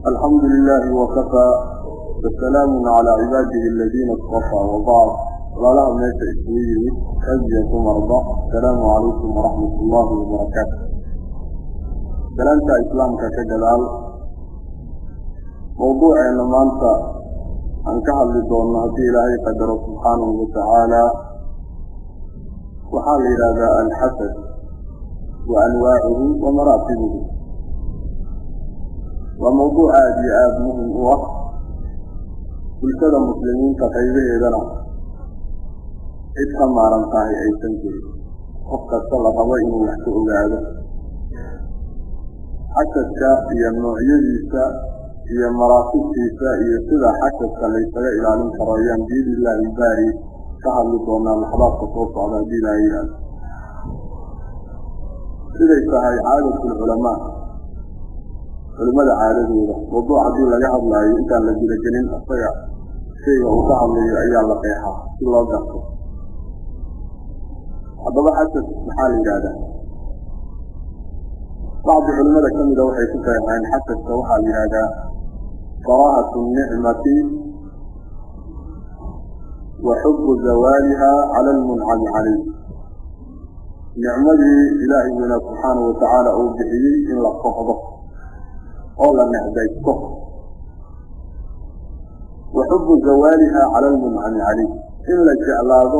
الحمد لله وكفى وسلام على عباده الذين اصطفى وبعد. Walaalaha meesha isugu yimid, rag iyo dumarba, asalaamu calaykum waraxmat ullaahi wabarakaatu. Salaamta islaamka ka gadaal, mawduuceena maanta aan ka hadli doonno, haddii Ilaahay qadaro subxaanahu watacaala, waxaa la yidhaahdaa alxasad wa anwaacuhu wa maraatibuhu. Waa mawduuc aada iyo aada muhim u ah bulshada muslimiinta qaybaheedana, cid ka maaran tahay aysan jirin, qof kasta la rabo inuu wax ka ogaado xasadka iyo noocyadiisa iyo maraatibtiisa iyo sida xasadka laysaga ilaalin karo ayaan biidni illaahi baari ka hadli doonaa laxdaadka soo socda, haddii Ilaahay yidhaahdo. Siday tahay caadatulculamaa, culimmada caadadooda, mawduuc haddii laga hadlaayo, intaan la gudagelin isaga, shayga uu ka hadlayo ayaa la qeexaa si loo garto. Haddaba xasad maxaa la yidhaahdaa? Bacdi culimada ka mida waxay ku qeexeen xasadka waxaa la yidhahdaa karaahatu nicmati wa xubu zawaaliha cala almuncami calayh. Nicmadii Ilaahiguna subxaanahu watacaala uu bixiyey in la kohdo oo la necbaysto, wa xubu zawaaliha cala almuncami calayh, in la jeclaado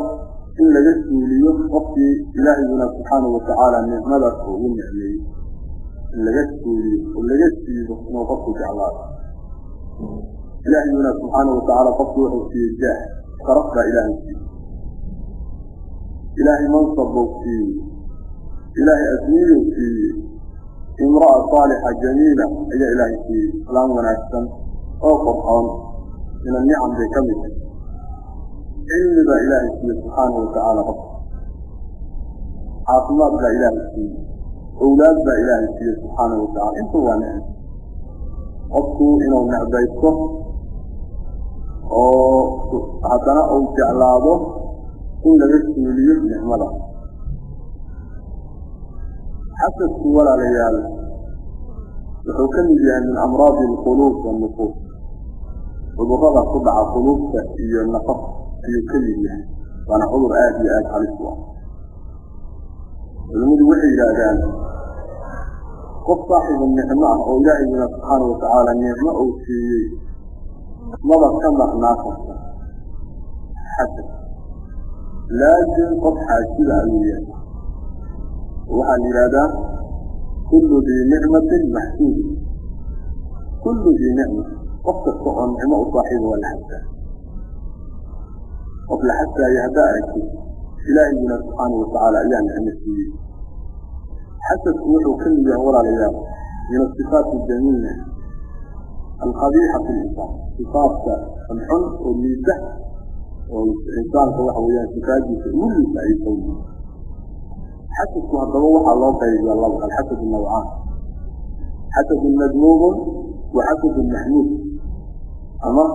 in laga suuliyo qofkii Ilaahiguna subxaanahu watacaala nicmadaas uu ugu nicmeeyey, in laga suuliyo oo laga siibo inuu qofku jeclaado. Ilaahiguna subxaanahu watacaala qofku wuxuu siiyey jaah, sharaf baa Ilaahay siiyey, Ilaahay mansab buu siiyey, Ilaahay adduunyuu siiyey, imra'a saalixa jamiila ayaa Ilaahay siiyey, islaam wanaagsan oo qurxoon, min annicam bay ka mid tahay. Cilmi baa Ilaahay siiyey subxaanahu watacaala qofka, caafimaad baa Ilaahay siiyey, owlaad baa Ilaahay siiyey subxaanahu watacala. Intu waa nicm. Qofku inuu necbaysto oo haddana uu jeclaado in laga suuliyo nicmada. Xasadku, walaalayaal, wuxuu ka mid yahay min amraadi alquluub wannufuus. Cudurrada ku dhaca quluubta iyo nafaf ayuu ka mid yahay, waana cudur aada iyo aada halis u ah. Culimmadu waxay yidhaahdaan qof saaxibu nicmo ah oo Ilaahayuna subxaana watacaala nicmo uu siiyey maba ka maqnaa karta xasad, laazim qof xaasida ayuu yahay. Waxaa la yidhahdaa kullu dii nicmatin maxsuudin, kullu dii nicma, qof kasta oo nicmo u saaxiiba waa la xasdaa. Qof la xasaayo haddaa aragtid, Ilaahiguna subxaana watacaala ayaa nicmo siiyey. Xasadku wuxuu ka mid yahay, walaalayaal, min asifaat aljamiila alqabiixa fi linsaan, sifaatka xunxun oo liita oo insaanka waxa weeyaan sifaadiisa ugu liita ayay ka yihiin. Xasadku haddaba waxaa loo qaybiya laba: alxasad nawcaan, xasadun madmuumun wa xasadun maxmuud, ama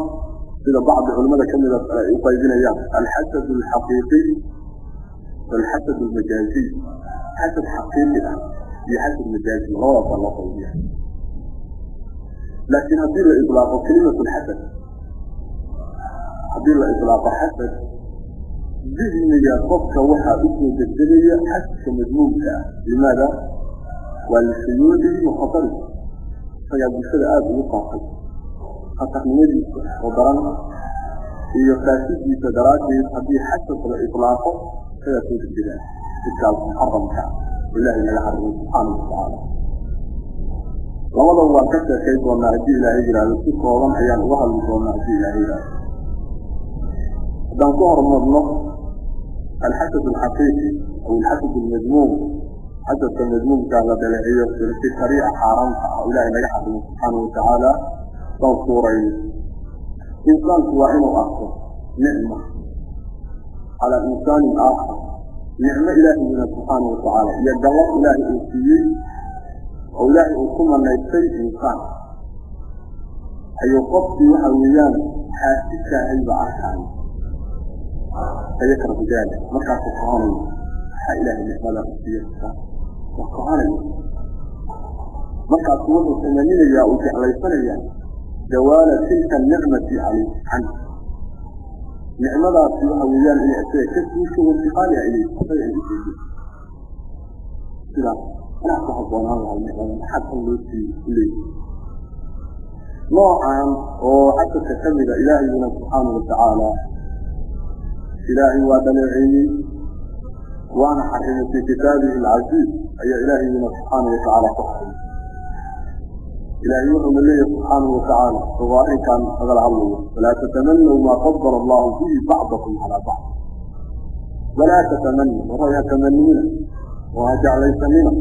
sida bacdi culimada kamida ay u qaybinayaan, alxasad alxaqiiqiy walxasad almajaaziy. Xasad xaqiiqi ah iyo xasad majaazi, labadaasaa loo qaybiya. Laakiin haddii la ilaaqo kelimatu lxasad, haddii la ilaaqo xasad, dihniga qofka waxaa usoo degdegaya xasadka madmuumka ah. Limaada? Waa lishuyuucihi wa khatarihi, isagaa bulshada aada ugu faafay. Khatarnimadiisa oo daran iyo faasidiisa daraaddeed, haddii xasad la ilaaqo, isagaa soo degdegaa midkaas muxaramka ah oo Ilaahay naga xarimay subxaanahu watacaala. Labadaba waan ka sheekay doonaa haddii Ilaahay yidhaahdo, si kooban ayaan uga hadli doonaa haddii Ilaahay yidhaahdo. Haddaan ku horumarno alxasad alxaqiiqi aw alxasad almadmuum, xasadka madmuumka la dhaleeciyo si shariica xaaraamta ah oo Ilaahay naga xarimay subxaanahu watacaala baan suurayno. Insaanku waa inuu arko nicma calaa insaanin aakhar, nicmo Ilaahiyna subxaanahu watacaala iyo gallad Ilaahay uu siiyey oo Ilaahay uu ku manaystay insaan ayuu qofkii waxa weeyaan xaasidkaahay ba arkaayo, fayakrahu dalik, markaasuu kohanaya. Waxaa Ilaahay nicmada u siiya waa kohanaya. Markaas wuxuu tamaninayaa uu jeclaysanayaa zawaala tilka anicmati caleyh canhu. Nicmadaasi waxa weeyaan inay isaga ka suusho, waintiqaaliha ilayh, isaga inay ujeedo. Sidaas anaa ku habboonaan lahay nicmada, maxaa kan loo siiyey leey. Noocan oo xasadka ka mida ilaahayuna subxaanahu watacaala ilaahay waa dhaleeceeyey waana xarimay. Fii kitaabihi alcasiiz ayaa ilaahayuna subxaanahu watacaala ku xarimay. Ilaahay wuxuuna leeyahay subxaanahu watacaala, isagoo arrinkan nagala hadlayo: "Walaa tatamanaw maa fadala allahu bihi bacdakum calaa bacd." Walaa tatamanaw, waray ha tamanina oo ha jeclaysanina,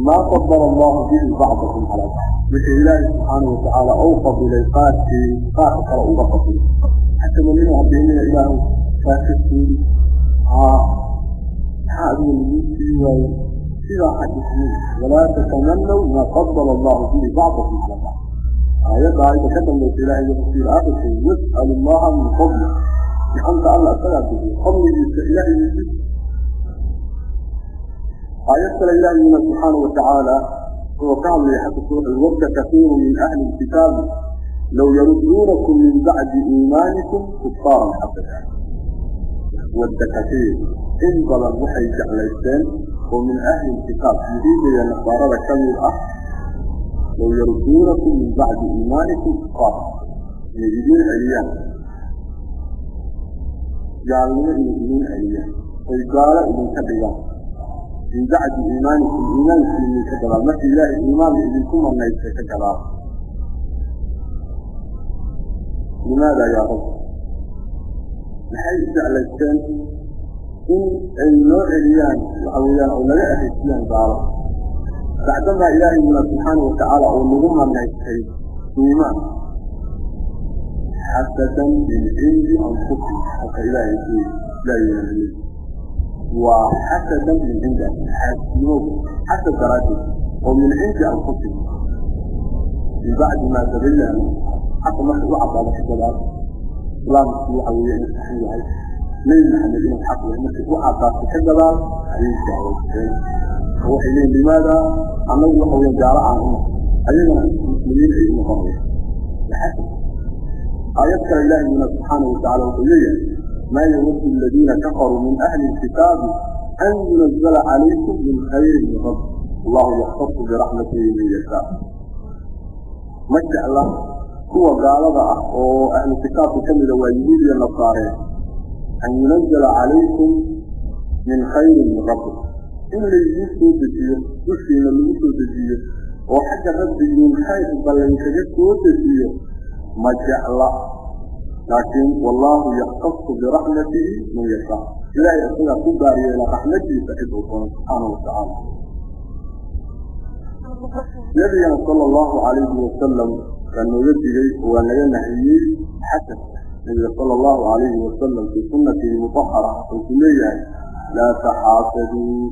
maa fadala allahu bihi bacdakum calaa bacd, wixii ilaahay subxaanahu watacaala ou fadilay qaarkii qaarka kale uga fadilay ha tamanina, ha dhihinina ilaahu kaa ka suuli, haa maxaa adiga laguu sii waayo, sidaa ha dhihnina. Walaa tatamanaw maa fadala allahu bihi bacdakum calaa bacd. Aayadda ka dambaysa ilahay wuxuu ku yidhi aakhirkeeda: "Was'alu allaha min fadli." Nicamta alla isagaa bixiyo, fadligiisa ilaahay weydiis. Aayad kale ilaahiyuna subxaanahu watacaala wuxuu ka hadlaya xagga suura: "Wadda kaiiru min ahli lkitaabi low yarudduunakum min bacdi iimaanikum kuffaaran xasada. Wadda kaiir, in badan waxay jeclaysteen oo min ahli lkitaab, yahuuda iyo nasaarada ka mid ah, low yarudduunakum min bacdi iimaanikum kuffaaran, inay idiin celiyaan gaalnimo, inay idiin celiyaan oy gaalo idinka dhigaan, min bacdi iimaanikum, iimaankiinii ka gadaal, markii ilaahay iimaanka idinku manaystay ka gadaal. Limaada yaa rab? Maxay jeclaysteen in ay noo celiyaan, waxa weeyaan oo naga ahaysiyaan gaalo, bacdamaa ilaahayuna subxaanahu watacaala uu nagu manaystay iimaan? Xasadan min cindi anfusihim, halka ilaahay ku ilaahayuna waa xasadan min cindi, xaasidnimo, xasad daraaddeed oo min cindi anfusihim, min bacdi maa tabayana, xaqa marka u caddaado ka gadaal, islaamkii waxa weeye inuu saxan yahay, Nebi Maxamed inuu xaq yahay markay u caddaatay ka gadaal ayay jeclaysteen oo waxay leeyiin: limaada annagu waxa weya gaalo aan u ayagana muslimiin ay u noqonayaan? Xasad. Aayad kale ilaahiyuna subxaanahu watacala wuxuu leeyahay: "Maa yawaddu aladiina kafaruu min ahli lkitaabi an yunazala calaykum min khayrin min rabbi, allahu yaxtasu biraxmatihi man yashaa." Ma jecla kuwa gaalada ah oo ahlu kitaabka ka mida, waa yuhuud iyo nasaareen, an yunazala calaykum min khayrin min rabbikum, in laydiin soo dejiyo, dushiina lagu soo dejiyo oo xagga rabbigiin khayr ba laynkaga soo dejiyo ma jecla. Laakiin wallaahu yaxtasu biraxmatihi man yashaa, ilaahay isagaa ku gaar yeela raxmadiisa cid uu doono subxaanahu watacaala. Nabigana sala allahu calayhi wasalam waa nooga digay oo waa naga nahiyey xasadka. Nabiga sala allahu calayhi wasalam fii sunnatihi mutahara wuxuu ku leeyahay: "Laa taxaasaduu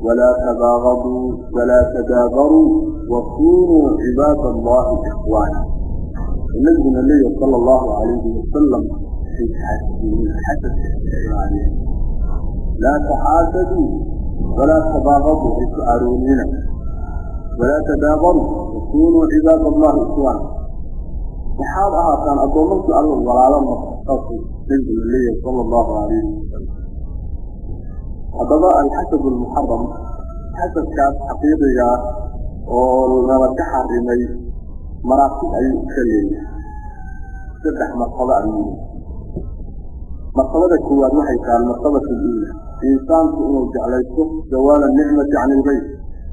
walaa tabaagaduu walaa tadaabaruu wakunuu cibaad allahi ikhwaana." Nabiguna leeyahay sala allahu calayhi wasalam: xasadka iska ilaaliya, laa taxaasaduu walaa tabaagaduu, haysu caroonina, walaa tadaabaruu, wakunuu cibaad allahi ikhwaana, waxaad ahaataan addoommadku alla walaalo noqo. Saasuu nabiguna leeyahay sala allahu calayhi wasalam. Haddaba alxasad almuxaram, xasadkaas xaqiiqigaa oo nala ka xarimay, maraatib ayuu iska leeyahay. Saddex martabo ayuu leeyahay. Martabada koowaad waxay tahay almartabatu aluula, insaanku inuu jeclaysto zawaala nicmati can ilgayr,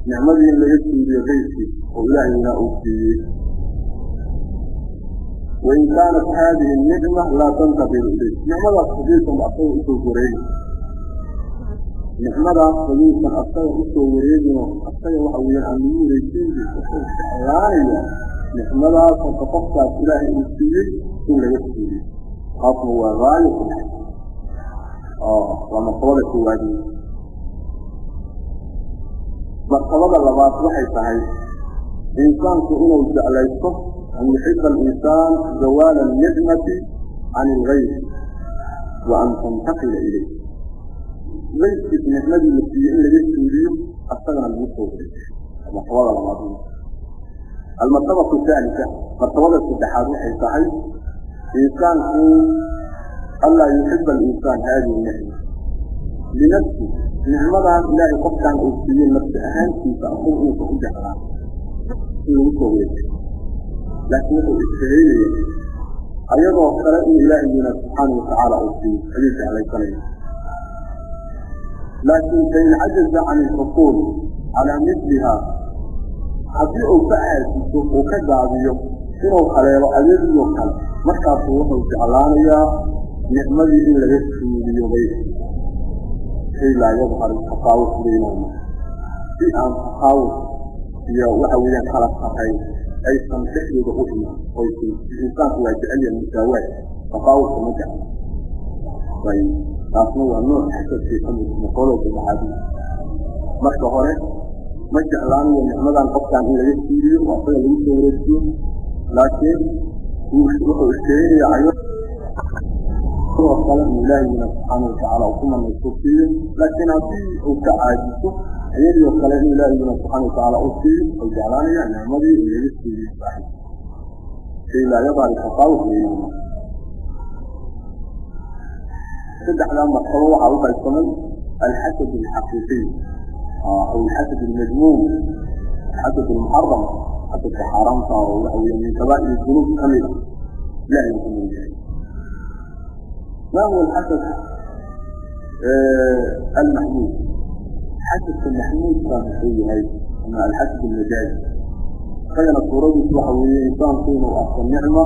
nicmadii in laga suuliyo kayrkiis oo ilaahayna uu siiyey, wain kaanat haadihi nicma laa tantaqilu ilayh, nicmadaas hadiisan asaga usoo wareegin, nicmadaas hadiisan asaga usoo wareegino, asaga waxa weyaan aan lagu wareejin, wuxuu jeclaanaya nicmadaas horta qofkaas ilaahay uu siiyey in laga suuliyo. Taasna waa gaayat waa martabada koowaad. Martabada labaad waxay tahay insaanku inuu jeclaysto, an yuxiba alinsaan zawaala anicmati can ilgayr wa an tantaqila ilayh, gayrkiis nicmadii la siiyey in laga suuliyo, asagana lagu soo wareejiyo. Martabada labaad, almartabatu thaalita, martabada saddexaad waxay tahay insaanku anlaa yuxiba alinsaan haadihi nicma linafsi, nicmadan Ilaahay qofkan uu siiyey nafsi ahaantiisa asaga inuusan u jeclaan in lagu soo wareejiyo, laakiin wuxuu ishaheynaya ayadoo kale in Ilaahiyuna subxaana watacaala uu siiyo ayuu jeclaysanaya. Laakiin fain cajaza can ilxusuul calaa miliha, haddii uu ka caajiso, uu ka gaabiyo inuu haleelo ayadiioo kale, markaasu wuxuu jeclaanayaa nicmadii in laga suuliyo kay laa yadhar tafaawut baynahuma, si aan tafaawut iyo waxa weeyaan kala sarrayn aysan dhexdooda u iman. Insaanku waa jecel yahay musaawaad, tafaawutka ma jecla. Ayib, taasna waa nooc xasadkii ka mid. Martabada saddexaad, marka hore ma jeclaanayo nicmadan qofkan in laga suuliyo oo asaga lagu soo wareejiyo, laakiin wuxuu isheegayaa ayadoo kale in Ilaahiyna subxaana watacaala uu ku manaysto siiyo. Laakiin haddii uu ka caajiso iyadoo kale in Ilaahiyna subxaana watacaala uu siiyo, uu jeclaanaya nicmadii in laga suuliyo saaxib kay laa yadhar tafaawut baynahuma. Saddexdaa martabo waxaa u qaybsamay alxasad alxaqiiqiy aw alxasad almadmuum, alxasad almuxaram, xasadka xaaraamta oo waxa weya min kabaa'ir dunuub ka mid a Ilahay uu ka mid yahay. Ma huwa alxasad almaxmuud? Xasadka maxmuudka muxuu yahay? Ama alxasad almajaazi, isagana suuradiisu waxa weeye insaanku inuu arko nicma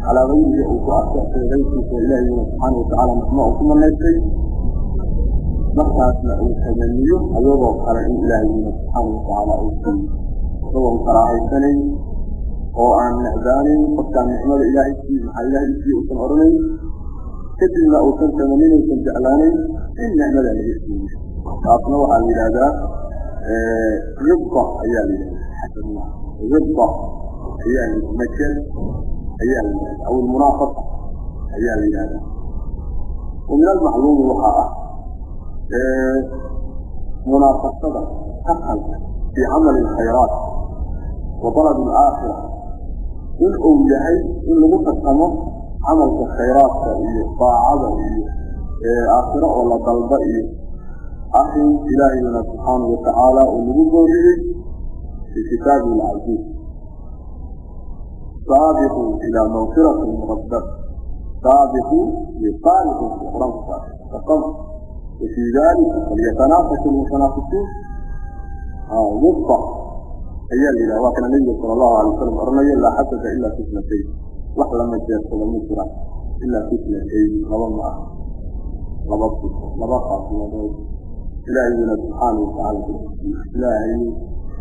calaa gayrihi, uu ku arko kayrkiisa, Ilaahiyna subxaana watacaala nicmo uu ku manaystay, markaasna uu tamaniyo ayadoo kale in Ilaahiyna subxaana watacaala uu siiyo, isagoon karaahaysanayn oo aan necbaanayn qofkaan nicmada Ilaahay siiy, maxaa Ilaahay siiye uusan odhanayn, kadibna uusan tamaninaysan jeclaanayn in nicmada laga siiyo. Taasna waxaa la yidhahdaa ribba ayaa la yidhahdaa, xasadna ribba ayaa la majal ayaa la yidhahdaa, aw almunaafasa ayaa la yidhahdaa. Wa min almacluumi waxaa ah munaafasada tartanka fii camali alkhayraat wa dalab alaakhira in uu yahay in lagu tartamo camalka khayraadka iyo daacada iyo aakhiro oo la dalba iyo arrin Ilaahiyna subxaanahu watacaala uu nagu booriyey fii kitaabihi alcaziiz: saabiquu ilaa mawfirati min rabbikum, saabiquu iyo saariquu, qur-aanku tartama, wafii dalika falyatanaafas almutanaafisuun. Wubba ayaa la yidhaha. Waa kana Nabiga sala allahu alay wasalam odhanaya: laa xasada ila fi snatayn, wax lama jeersado ma jiraan ilaa fi snatayn, laba ma aha, laba sifo, laba qaasiyadood Ilaahiyuna subxaana watacaala Ilaahay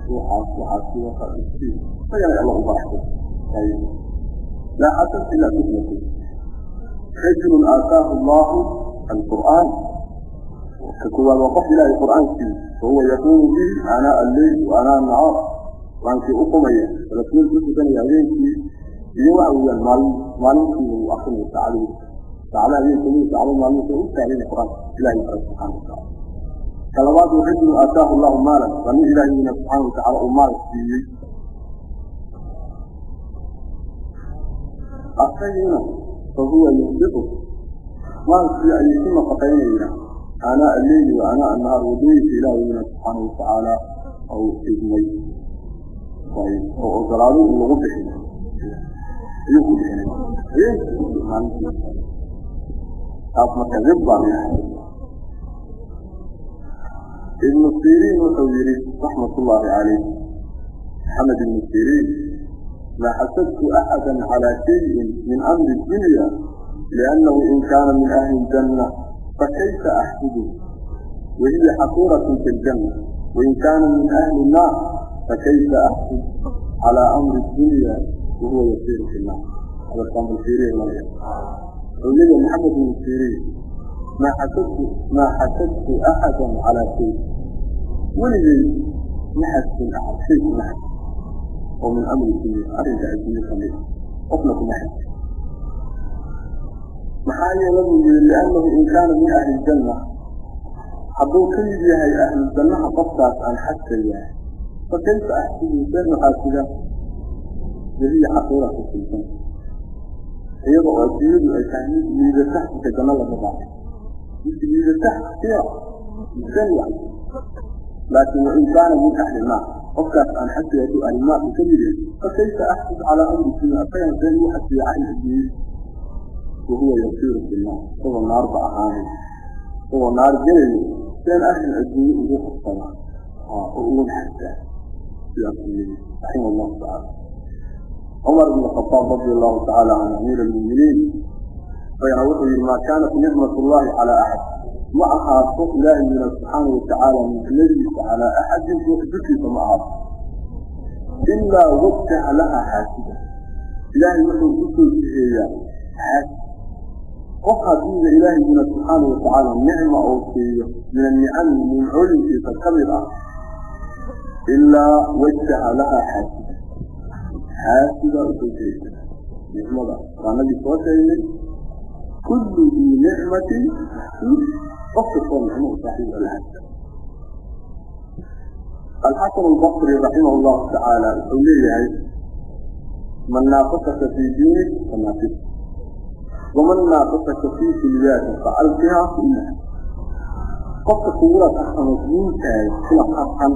ruuxaas waxaasi waxa isii isagana Alla u baraxday. Laa xasad ila fi snatayn: rajulun aataahu Allahu alqur'aan, ka koowaad waa qof Ilahay qur'aan siiyey, fahuwa yaquumu bihi aanaa alleyl wa aanaa annahaar, qur-aankii u qumaya salafniin ku tukanaya habeenkii iyo waxa weeyaan maalin maalintiiba uu akrinaya, saacadii saacadaha habeenkii, saacado maalinta u taaganya qur-aanka Ilahay baray subxaana watacaala. Ka labaad, rajulun aataahu Allahu maalan, waa nin Ilaahiyna subxaana watacaala uu maal siiyey, asagiina fahuwa yunfiqu, maalkii ayuu ku nafaqaynaya aanaa alleyli wa aanaa annahaar, wadooyinka Ilaahiyna subxaana watacaala ou idmay oo ogolaaday in lagu bixiyo ayuu ku bixinay habeenkii maalintii. Taas marka rib baa la yidhahda. Ibnu Siriin wuxuu yihi raxmat ullaahi calayh, Maxamed Ibnu Siriin: maa xasadtu axada calى shayin min amri dunya, liannahu in kaana min ahli اljanna fakayfa axsudu wahiya xaqiiratun fi ljanna, wain kaana min ahli الnaar fakayfa axsud calى amri dunya wahuwa yasiiru fi nnaar. Hadalkaan bal fiiriya. Wuxuu leeyahay Maxamed ibnu Siriin: maa xasadtu axada calaa shay, weligay ma xasdin axad, shay kuma xasdin oo min amri dunya, arrinka adduunye ka mid qofna kuma xasdin. Maxaa yeela buu yihi, liannahu in kaana min ahli ljanna, hadduu ka mid yahay ahlujannaha qofkaas aan xasdayahay, Fakayfa axsidu seen xaasida wahiya xaqiiratu fi ljanna, iyada oo adduunyadu ay tahay mid liidata inta janno laga baaxo, mid liidata xaqiira insan waay. Laakin wain kaana min ahli naar, qofkaas aan xasig hadduu ahli naar uu ka mid yahay, fakayfa axsud calaa amri dunya, asagan seen ugu xasiya arrin adduunye, wahuwa yasiiru fi nnaar, isagoo naarba ahaanay, isagoo naar gelayo seen arrin adduunye ugu qabsadaa oo ugu naxastaa. Sidaasuu yiri raxima allahu tacaala. Cumar ibn Khadaab radi allahu tacaala canhu, amiir almu'miniin, isagana wuxuu yihi: maa kaanat nicmat llahi calaa axad, ma ahaato ilaahiyuna subxaanahu watacaala nicmadiisa calaa axadin, ruux dushiisa ma ahaato, ilaa wajaha laha xaasida, ilaahay wuxuu usoo jiheeyaa xaasid. Qof haddiiba ilaahiguna subxaanahu watacaala nicma uu siiyo min annicami, nimcooyinkiisa ka mid ah, ilaa wajaha laha xaasida, xaasida usoo jiheysa nicmada. Waanagii soo sheegnay kullu dii nicmatin maxsuud, qof kastoo nicmo u saaxiib alxasad. Alxasan albasri raximah llahu tacaala wuxuu leeyahay: man naafasaka fii diinik fanaafis, waman naafasaka fii dunyaaka facalqihaa fi naar. Qofka kugula tartamo diintaada kula tartan,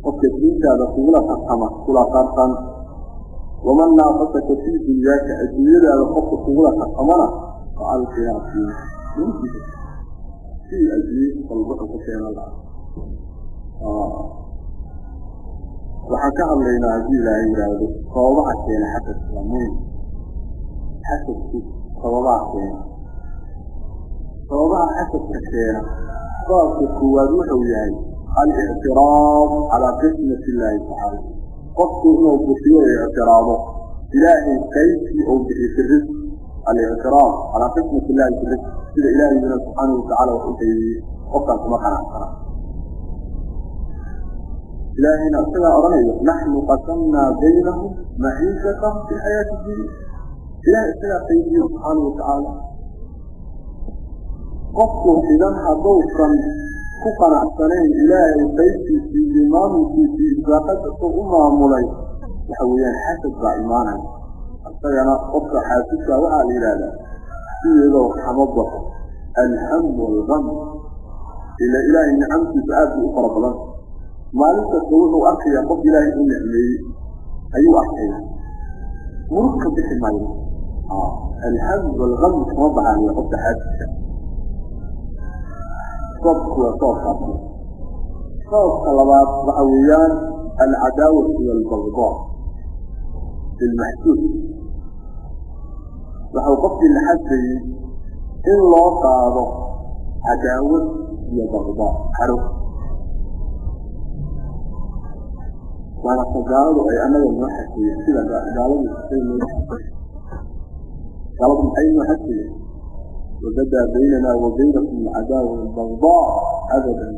qofka diintaada kugula tartama kula tartan. Waman naafasaka fii dunyaaka, adduunyadaada qofka kugula tartamana, facalqihaa fi naar. Si adduunye walba wuxuu ka keena la. Waxaan ka hadlaynaa, haddii Ilaahay yidhaahdo, sababaha keena xasadka. Waa muhim xasadku, sababaha keena. Sababaha xasadka keena, sababka koowaad wuxuu yahay alictiraad calaa qismati illaahi tacaala, qofku inuu bixiyo o ictiraado Ilaahay qaybtii uu bixiyo fi risq. Alictiraad calaa qismati illahi fi risq, sida ilaahayuna subxaanahu watacala wax u qaybiyey qofkaan kuma qanacsana. Ilaahayna isagaa odhanaya: naxnu qasamnaa baynahum maciishatahum fi xayaati dunya. Ilahay isagaa qaybiye subxaanahu watacaala. Qofku idan hadduusan ku qanacsanayn Ilaahay qaybtiisii iyo maamulkiisii, irsaaqada suu u maamulay, waxa weeyaan xasad baa imaanaya. Isagana qofka xaasidka waxaa la yidhaahdaa sideedoo kama baxo alham walgam, ila Ilaahay nicamtiisa aad buu u fara badan. Maalin kasta wuxuu arkayaa qof Ilaahay u nicmeeyey ayuu arkaya, murug ka bixi maayo. Alham walgam kama baxayo qofka xaasidka. Sababku waa sababkaas. Sababka labaad waxa weeyaan alcadaawatu walbagdaa lilmaxsuud, waxau qofkii la xasayey in loo qaado cadaawad iyo bagdaa, caro. Waana ka gaaladu ay annaga noo xasayeen. Sida gaaladu ay noo gaaladu maxay noo xasayeen? Wabadaa baynana wa baynakum alcadaawa walbagdaa abadan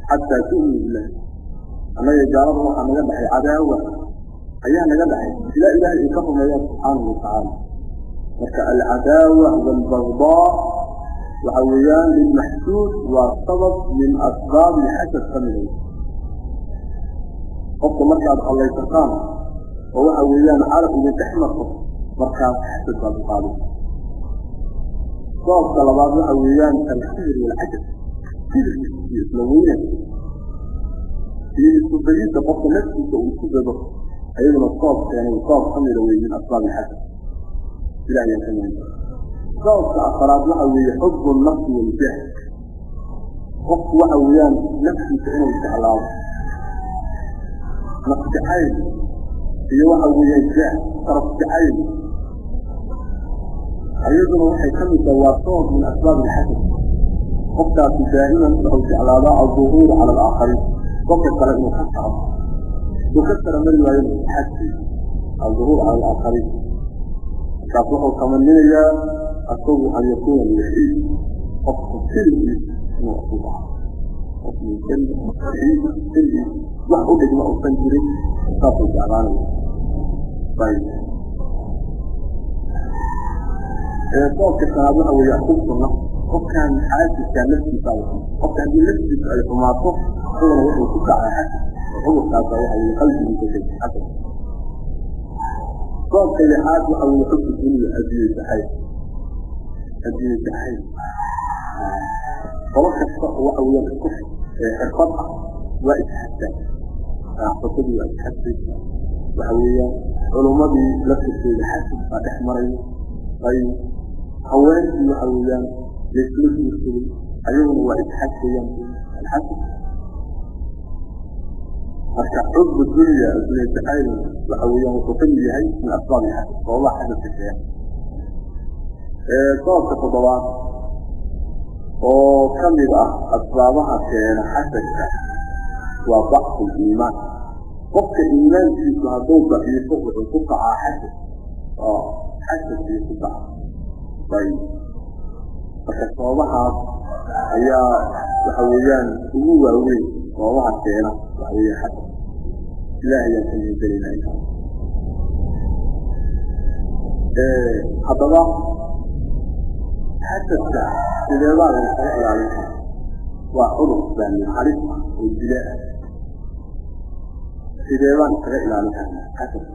xataa tu'minu billahi. Annaga gaalada waxaa naga dhaxay cadaawa ayaa naga dhaxay ilaa Ilaahay ay ka rumeeyaan subxaanahu watacaala. Marka alcadaawa walbagdaa waxa weeyaan lilmaxsuud waa sabab min asbaabi xasad ka miday. Qofka markaad collaysataan oo waxa weeyaan carab idin dhex marto, markaas xasad baad u qaadaysa. Sababka labaad waxa weeyaan alkibir walcajab, kibirka iyo isla weynan iyo isku dayidda qofka naftiisa uu isku gado, ayaduna sabab keenay, sabab ka mida wey min asbaabi xasad. Ilah ayaan ka magan. Sababka afaraad waxa weeye xubu nafsi waljahl, qofku waxa weeyaan naftiisa inuu jeclaado, naf jacayl iyo waxa weeyaan jaah, sharaf jacayl, ayaduna waxay ka mid tahay, waa sabab min asbaab alxasad. Qofkaasi daa'iman wuxuu jeclaadaa alduhuur cala alaakhariin, qofka kale inuu ka saro, uu ka sara mari waayo xasdi, alduhuur cala alaakhariin. Markaas wuxuu tamaninayaa asagu an yakuuna alwaxiid, qofku keligiis inuu asagu ahaa, qof waxiid keligiis, wax u dhigma uusan jirin, saasuu jeclaanaya. Ayib, sababka shanaad waxa weeye xubbu nafs. Qofkan xaasidkaa naftiisa ay xun, qofka haddii naftiisa ay xumaato, isaguna wuxuu ku kacaa xasad. Cudurkaasa waxa weye qalbigiisa ka xasad. Sababka lixaad waxa weye xubbu dunya, adduunye jacayl, adduunye jacayl. Qolo kasta oo waxa weeyaan isku xirfad ah waa isxastaan, ganacsasadii waa isxasaysa, waxa weeyaan culummadii laftirkeeda xasad baa dhex maraya. Ayib, haweenkii waxa weeyaan laysla guursaday ayaguna waa isxasayaan, alxasad. Marka xubbu dunya, adduunye jacayl, waxa weeyaan wuxuu ka mid yahay min asbaab ilxasad, sababaha xasadka keena. Sababka toddobaad oo ka mid ah asbaabaha keena xasadka waa dacfu liimaan. Qofka iimaankiisu hadduu daciifo wuxuu ku kacaa xasad, xasad ayuu ku kacaa. Ayib, marka sababahaas ayaa waxa weeyaan ugu waaweyn sababaha keena waxa weeyaan xasad. Ilaah ayaan ka magangelayna insha. Haddaba xasadka sideebaa laysaga ilaalin karaa? Waa cudur baan halis ah oo dila ah. Sideebaan isaga ilaalin karnaa xasadka?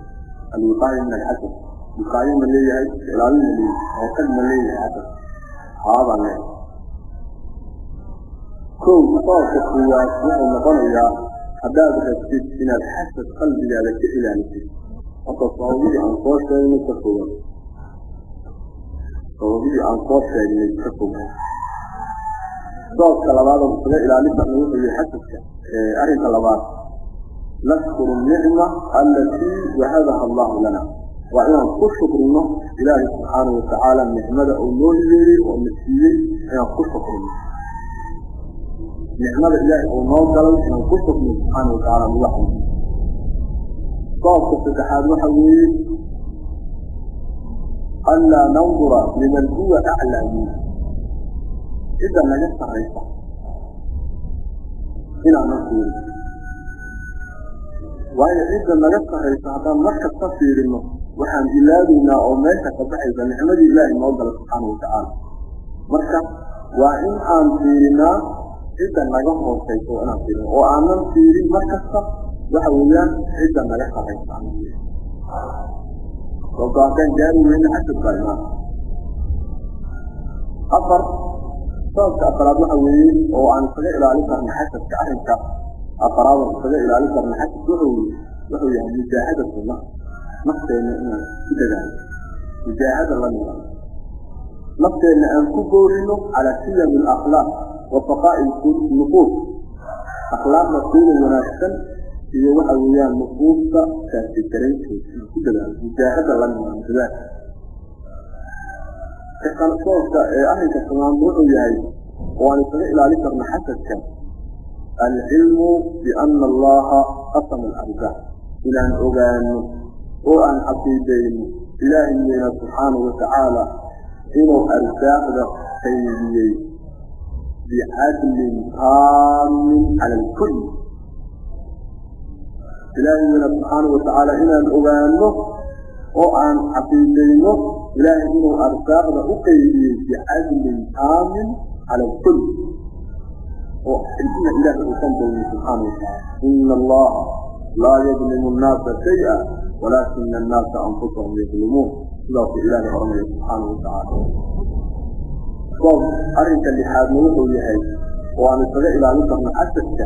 Alwiqaaya min alxasad, wiqaayo ma leeyahay? Ilaalin ma leeyahay? Hortag ma leeyahay xasad? Haabaan leeyahay. Kow, sababka koowaad wuxuu noqonayaa haddaad rabtid inaad xasad qalbigaada ka ilaalisid, horta sababihii aan soo sheegnay ka fogan, sababihii aan soo sheegnay ka fogan. Sababka labaad oo isaga ilaalin karna wuxuu yihi xasadka, arrinka labaad, nashkuru nicma alatii wahabaha allahu lana, waa inaan ku shukrino Ilaahay subxaanahu watacaala nicmada uu noo hibeeyey oo na siiyey, inaan ku shukrino nicmada Ilaahay uu noo galay, inaan ku shukrino subxaana watacaala nuga xamdiyo. Sababka saddexaad waxa weeye anlaa nandura liman huwa aclaa minna, cidda naga sarraysa inaanan fiirin, waayo cidda naga sarraysa haddaan mar kasta fiirino waxaan ilaabaynaa oo meesha ka baxaysa nicmadii Ilaahay noo gala subxaana watacaala. Marka waa in aan fiirinaa cidda naga hoosaysa, waa inaan fiirino oo aanan fiirin mar kasta waxa weeyaan cidda naga sarraysa aanan fiirin, sababto haddaan gaari weyna xasad baa imaan. Afar, sababka afaraad waxa weeye oo aan isaga ilaalin karna xasadka, arrinka afaraad oo isaga ilaalin karna xasadka wuxuu yahay mujaahadatu nafs, nafteena inaan ku dadaalo, mujaahada la nimaado, nafteenna aan ku boorino calaa siyam alakhlaaq wa saqaa'i nufuus, akhlaaqda kuuda wanaagsan iyo waxa weeyaan nufuusta saafigaraynteeda inaan ku dadaalo, mujaahada la nimaado, dadaal. Sababka arrinka shanaad wuxuu yahay oo aan isaga ilaalin karno xasadka alcilmu biana allaha qasama alarzaaq, inaan ogaano oo aan caqiidayno Ilaahay weyna subxaanahu watacaala inuu arsaaqda qaybiyey bicadlin taamin cala alkul. Ilaahay weyna subxaanahu watacaala inaan ogaano oo aan caqiidayno Ilaahay inuu arsaaqda u qaybiyey bicadlin taamin cala alkul, oo cidna Ilaahay uusan dulmin subxaana watacaala. Ina allaha laa yadlimu annaasa shaya walaakina annaasa anfusahum yadlimuun, sidaasuu Ilaahay oranaya subxaana watacaala. Sabab arrinka lixaadna wuxuu yahay oo aan isaga ilaalin karno xasadka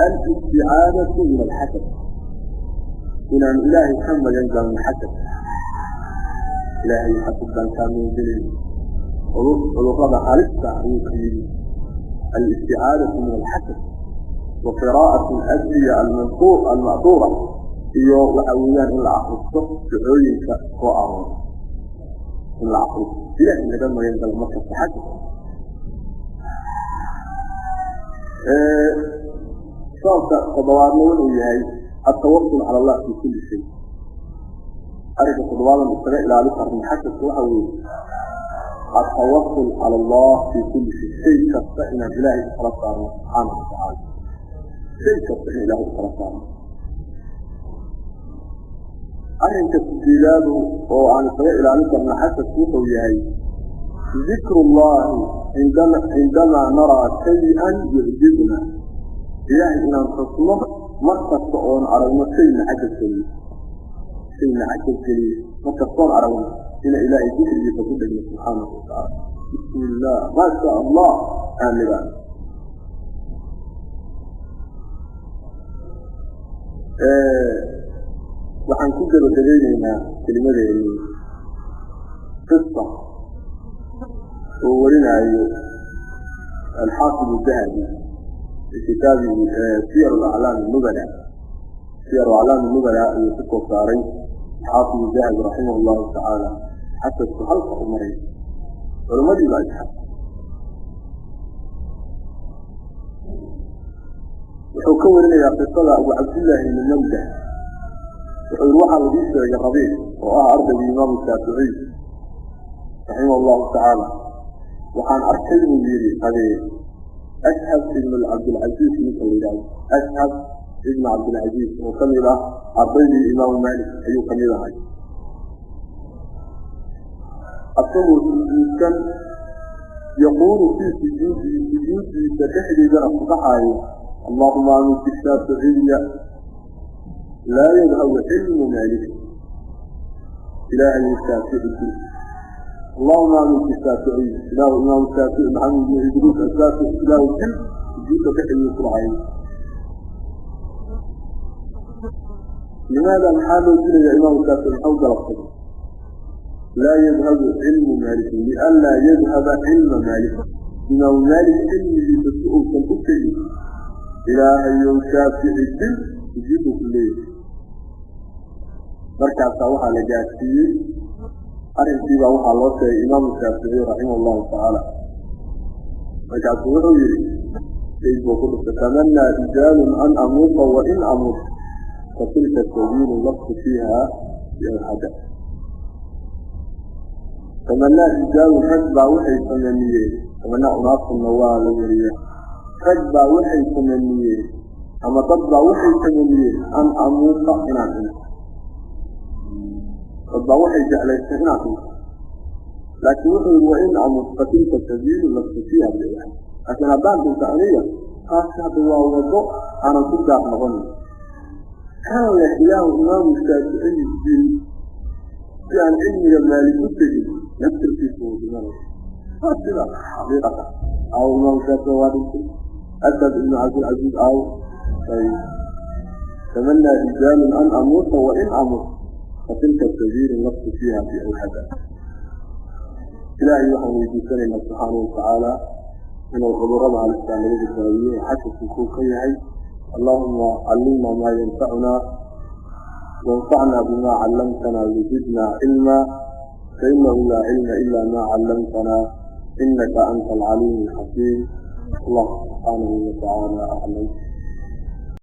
alisticaadatu min alxasad, inaan Ilaahay ka magan galno xasad. Ilaahay xasad baan kaa magan gelay, cudurrada halista ayuu ka yidhi. Alisticaadatu min alxasad wa qiraa'atu aladciya alma'huura, iyo waxa weeyaan in la akristo ducooyinka soo aroora, in la akristo, Ilahay laga magan galo markasta xasad. Sababka toddobaadna wuxuu yahay altawakul cala allah fi kulli shay. Arrinka toddobaadan isaga ilaalin karna xasadka waxa weeye altawakul cala allah fi kulli shay, shay kasta inaan Ilaahay ukala saarno subxaanahu watacaala, shay kasta in Ilahay ukala saarno. Arrinka sideedaadu oo aan isaga ilaalin karna xasadku wuxuu yahay dikru llahi cindamaa naraa shay-an yucjibna, Ilaahay inaan xusno Markasta oon aragno shayna cajab geliye, shayna cajab geliye, markastoon aragno ina Ilaahay dikrigiisa ku dhegno subxaanahu watacaala. Bismi illah, maa shaa Allah, aan nidhaahno. Waxaan ku gabagabeyneynaa kelimadeeni qisa oo warinaayo alxaafid adahabi fi kitaabihi siyar aclaam nubala. Siyar aclaam nubala ayuu ku soo saaray alxaafid adahabi raximah llahu tacaala. Xasadku halka u maray culammadii baa isxas. Wuxuu ka warinayaa qisada Abu Cabdillaahi ibni Mandah. Wuxuu yihi waxaa lagu sheegay Rabiic oo ah ardaygii Imaamu Shaaficiy raximah allahu tacaala. Waxaan arkay buu yidhi Rabiic Ashhab ibn Cabdilcaziiz, ninka la yidhahdo Ashhab ibn Cabdilcaziiz oo kamid ah ardaydii Imaamu Maalik ayuu kamid ahay, asagoo sujuudsan, yaquulu fii sujuudihi, sujuuddiisa dhexdeedana ku dhaxaayo: Allahuma amit shaaficiya laa yadhabu cilmu Maalik. Ilaahay Shaafici dil. Allahuma amit Shaaficiy, ilaahu Imaamu Shaafici Maxamed ibn Idriis Ashaafici ilaahu dil. Sujuudda dhexdeeda ku dhacay. Limaada, maxaa loo dilaya Imaamu Shaafici? Maxau galabsaday? Laa yadhabu cilmu Maalikin, lianlaa yadhaba cilma Maalik, Imaamu Maalik cilmigiisa si uusan u tegin, Ilaahayow Shaafici dil, sujuudu ku leeyahay. Markaasaa waxaa la gaarsiiyey arrinkiibaa, waxaa loo sheegay Imaamu Shaaficiy raximah allahu tacaala. Markaasuu wuxuu yihi, sayd buu ku dhuftay: tamanaa rijaalun an amuuta, wain amut fatilka sabiilu lastu fiiha biawxada. Tamanaa rijaalun, rag baa waxay tamaniyeen, tamanaa unaasunna waa la weriya, rag baa waxay tamaniyeen ama dad baa waxay tamaniyeen an amuuta, inaan dhinto. Dad baa waxay jeclaysteen inaan dhinto, laakiin wuxuu yihi: wain amut fatilka sabiilu lastu fiiha biawxada. Laakiin haddaan dhinto aniga, taasi hadda waa wado aanan ku gaar noqonin. Kan leh ilaahu Imaamu Shaaficiyi dil si aan cilmiga Maalik u tegin, naftirkiisu wuu dhimanaya. Waa sida xaqiiqata. Aaw Imaamu Shaafici waa dhintay, Asad ibnu Cabdilcaziiz aaw. Ayb, tamanaa rijaalun an amuuta, wain amut fatilka sabiilu lastu fiiha biawxada. Ilaahay waxaan weydiisanaynaa subxaanahu watacaala inuu cudurada halistaa naga badbaadiyo oo xasadku kuu ka yahay. Allahuma callimna maa yanfacuna, wanfacna bima callamtana, wazidna cilma, fainahu laa cilma ila ma callamtana, inaka anta alcaliim alxakiim. Allah subxaanahu watacaala aclam.